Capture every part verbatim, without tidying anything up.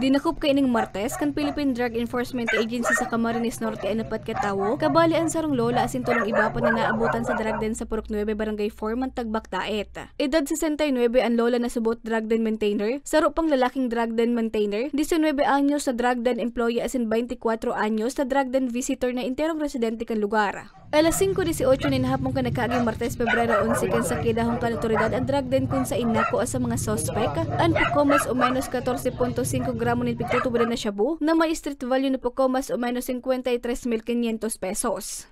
Dinakop kaining Martes kan Philippine Drug Enforcement Agency sa Camarines Norte an apat ka tawo, kabali an sarong lola asin tolong iba pa na naabutan sa drug den sa Purok Nuebe, Barangay four, Mantagbak, Daet. Edad sesenta y nuebe an lola na subot drug den maintainer, saro pang lalaking drug den maintainer, diecinuebe anyos na drug den employee asin twenty-four anyos na drug den visitor na enterong residente kan lugar. Alas singko dieciocho nin hapon kan nakaaging Martes, Pebrero onse, kan sakidahon kan awtoridad an drug den kun sain nakua sa mga suspek an poko mas o menos catorce punto singko gramo nin pigtutubodan na shabu na may street value na poko mas o menos cincuenta y tres mil quinientos pesos.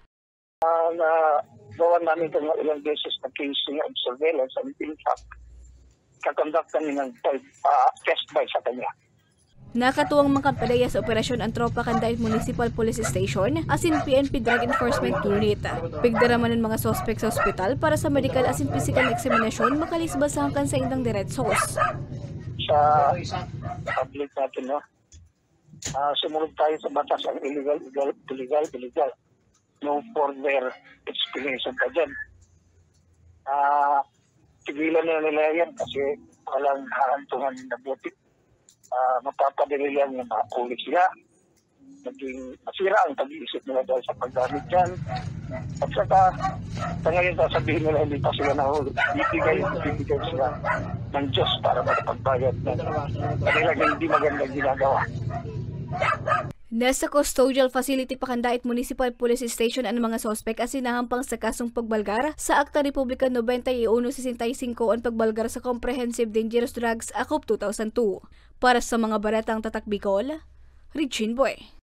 Ah, nagawan namin ito ng ilang beses na case nga of surveillance and in fact, kakondak kami ng five, ah, test buy sa kanya. Nakatuwang makapadaya sa operasyon an tropa kan Daet Municipal Police Station asin P N P Drug Enforcement Unit. Pigdaraman an mga suspek sa ospital para sa medical asin pisikal na eksaminasyon makalisbas sa hangkan saindang diretsos. Sa public natin, no? Ah, sumunod tayo sa batas, ang illegal, illegal, illegal, illegal. No further explanation pa dyan. Ah, tigilan na nila yan kasi walang hahantungan na buti. Ah, mapapadali lang yung mga pulis nila. Naging masira ang pag-iisip nila dahil sa paggamit dyan. At saka, sa ngayon, sasabihin nila hindi pa sila nahuli. Bibigay, bibigay sila ng Diyos para makapagbayad ng kanilang hindi magandang ginagawa. Nasa custodial facility pa kan Daet Municipal Police Station an mga suspek asin nahampang sa kasong pagbalgar sa Akta Republika noventa y uno sesenta y cinco an pagbalgar sa Comprehensive Dangerous Drugs Act of two thousand two. Para sa mga baretang Tatak Bicol, Regine Boy.